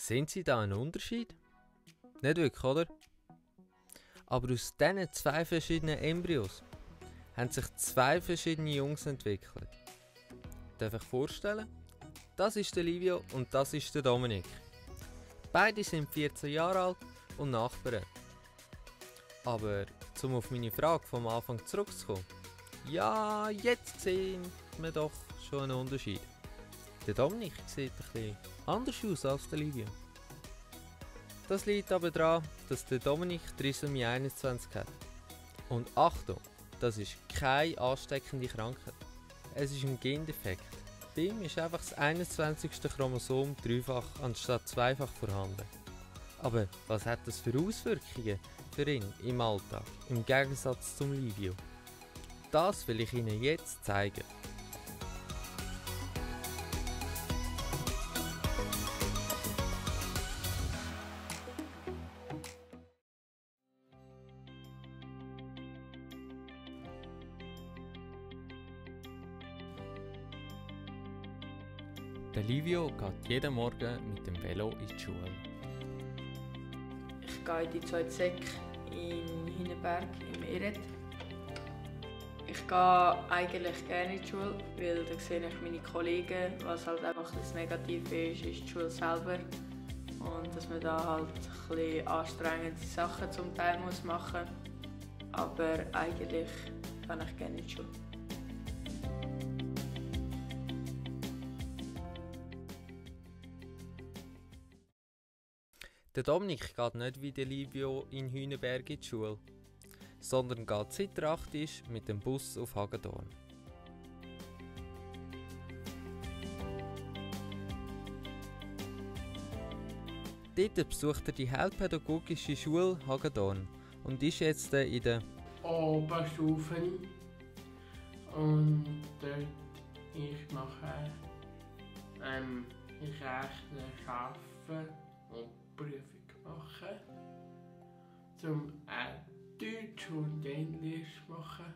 Sehen Sie da einen Unterschied? Nicht wirklich, oder? Aber aus diesen zwei verschiedenen Embryos haben sich zwei verschiedene Jungs entwickelt. Darf ich vorstellen? Das ist der Livio und das ist der Dominik. Beide sind 14 Jahre alt und Nachbarn. Aber um auf meine Frage vom Anfang zurückzukommen, ja, jetzt sehen wir doch schon einen Unterschied. Der Dominik sieht ein bisschen anders aus als der Livio. Das liegt aber daran, dass der Dominik Trisomie 21 hat. Und Achtung, das ist keine ansteckende Krankheit. Es ist ein Gendefekt. Bei ihm ist einfach das 21. Chromosom dreifach anstatt zweifach vorhanden. Aber was hat das für Auswirkungen für ihn im Alltag, im Gegensatz zum Livio? Das will ich Ihnen jetzt zeigen. Der Livio geht jeden Morgen mit dem Velo in die Schule. Ich gehe in die 2. Sek in Hünenberg im Eret. Ich gehe eigentlich gerne in die Schule, weil da sehe ich meine Kollegen. Was halt einfach das Negative ist die Schule selber. Und dass man da halt ein bisschen anstrengende Sachen zum Teil machen muss. Aber eigentlich gehe ich gerne in die Schule. Der Dominik geht nicht wie der Livio in Hünenberg in die Schule, sondern geht seit er 8 ist mit dem Bus auf Hagedorn. Dort besucht er die heilpädagogische Schule Hagedorn und ist jetzt in der Oberstufen und dort ich mache Rechnen schaffen und Prüfung machen, zum Deutsch und Englisch machen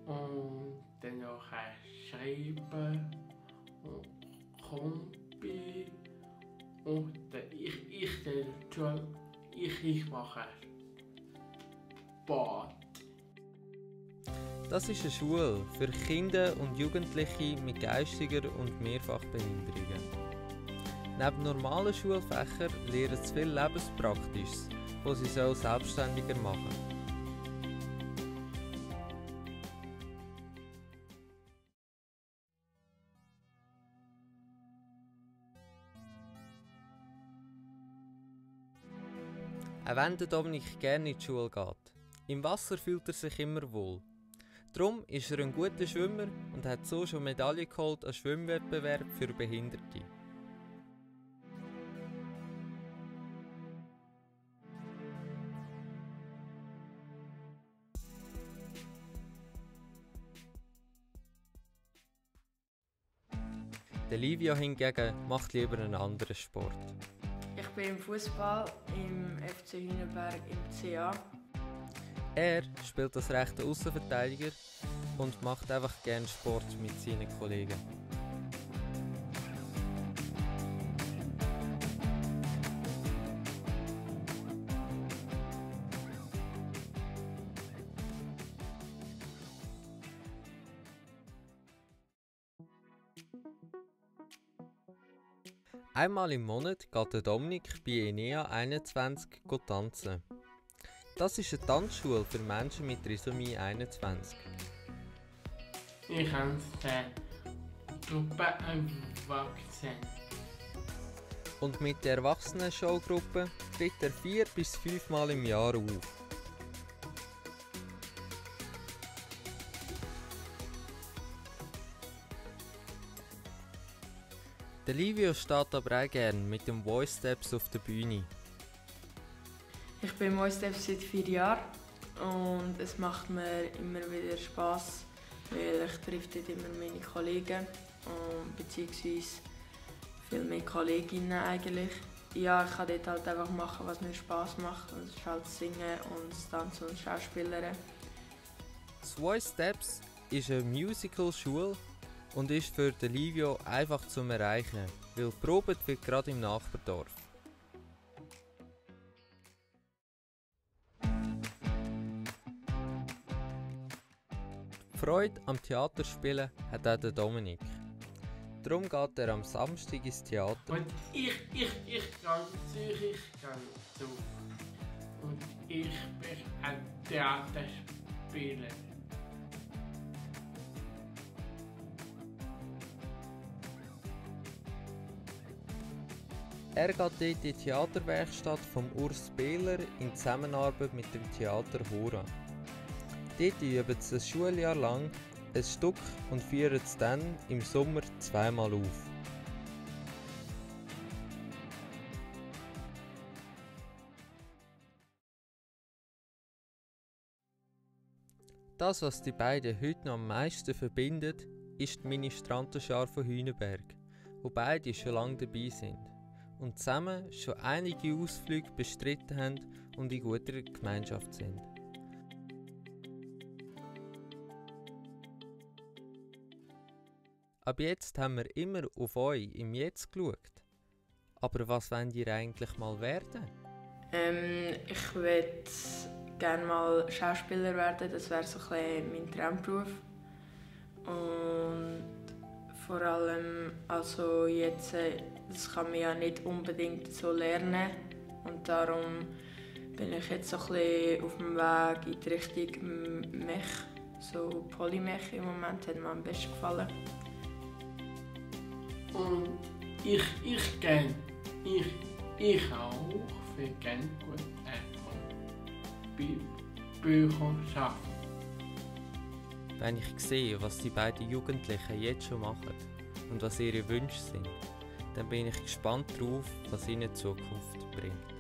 und dann noch schreiben und Kompi und ich stelle die Schule, ich mache Bad. Das ist eine Schule für Kinder und Jugendliche mit geistiger und Mehrfachbehinderungen. Neben normalen Schulfächern lernen sie viel Lebenspraktisches, das sie selbstständiger machen sollen. Auch wenn der Dominik gerne in die Schule geht, im Wasser fühlt er sich immer wohl. Darum ist er ein guter Schwimmer und hat so schon Medaillen geholt an Schwimmwettbewerb für Behinderte. Der Livio hingegen macht lieber einen anderen Sport. Ich bin im Fußball im FC Hünenberg im CA. Er spielt als rechter Außenverteidiger und macht einfach gerne Sport mit seinen Kollegen. Einmal im Monat geht der Dominik bei Enea 21 tanzen. Das ist eine Tanzschule für Menschen mit Trisomie 21. Ich habe die Gruppe erwachsen. Und mit der Erwachsenen-Showgruppe tritt er 4 bis 5 Mal im Jahr auf. Der Livio steht aber auch gerne mit dem Voice Steps auf der Bühne. Ich bin im Voice Steps seit 4 Jahren und es macht mir immer wieder Spass, weil ich treffe dort immer meine Kollegen beziehungsweise viel mehr Kolleginnen eigentlich. Ja, ich kann dort halt einfach machen, was mir Spass macht, und das ist halt Singen und das Tanzen und Schauspielern. Das Voice Steps ist eine Musical-Schule, und ist für den Livio einfach zum Erreichen, weil geprobt wird gerade im Nachbardorf. Die Freude am Theaterspielen hat auch der Dominik. Darum geht er am Samstag ins Theater. Und ich gehe Zürich zu. Und ich bin ein Theaterspieler. Er geht dort in die Theaterwerkstatt vom Urs Behler in Zusammenarbeit mit dem Theater Hora. Dort üben sie ein Schuljahr lang ein Stück und führen es dann im Sommer zweimal auf. Das, was die beiden heute noch am meisten verbindet, ist die Ministrantenschar von Hüneberg, wo beide schon lange dabei sind und zusammen schon einige Ausflüge bestritten haben und in guter Gemeinschaft sind. Ab jetzt haben wir immer auf euch im Jetzt geschaut. Aber was wollt ihr eigentlich mal werden? Ich würde gerne mal Schauspieler werden, das wäre so ein bisschen mein Traumberuf. Und vor allem, also jetzt, das kann man ja nicht unbedingt so lernen. Und darum bin ich jetzt so ein bisschen auf dem Weg in die Richtung Mech. So Polymech im Moment hat mir am besten gefallen. Und ich auch für gerne gut Bücher schaffen. Wenn ich sehe, was die beiden Jugendlichen jetzt schon machen und was ihre Wünsche sind, dann bin ich gespannt darauf, was ihnen die Zukunft bringt.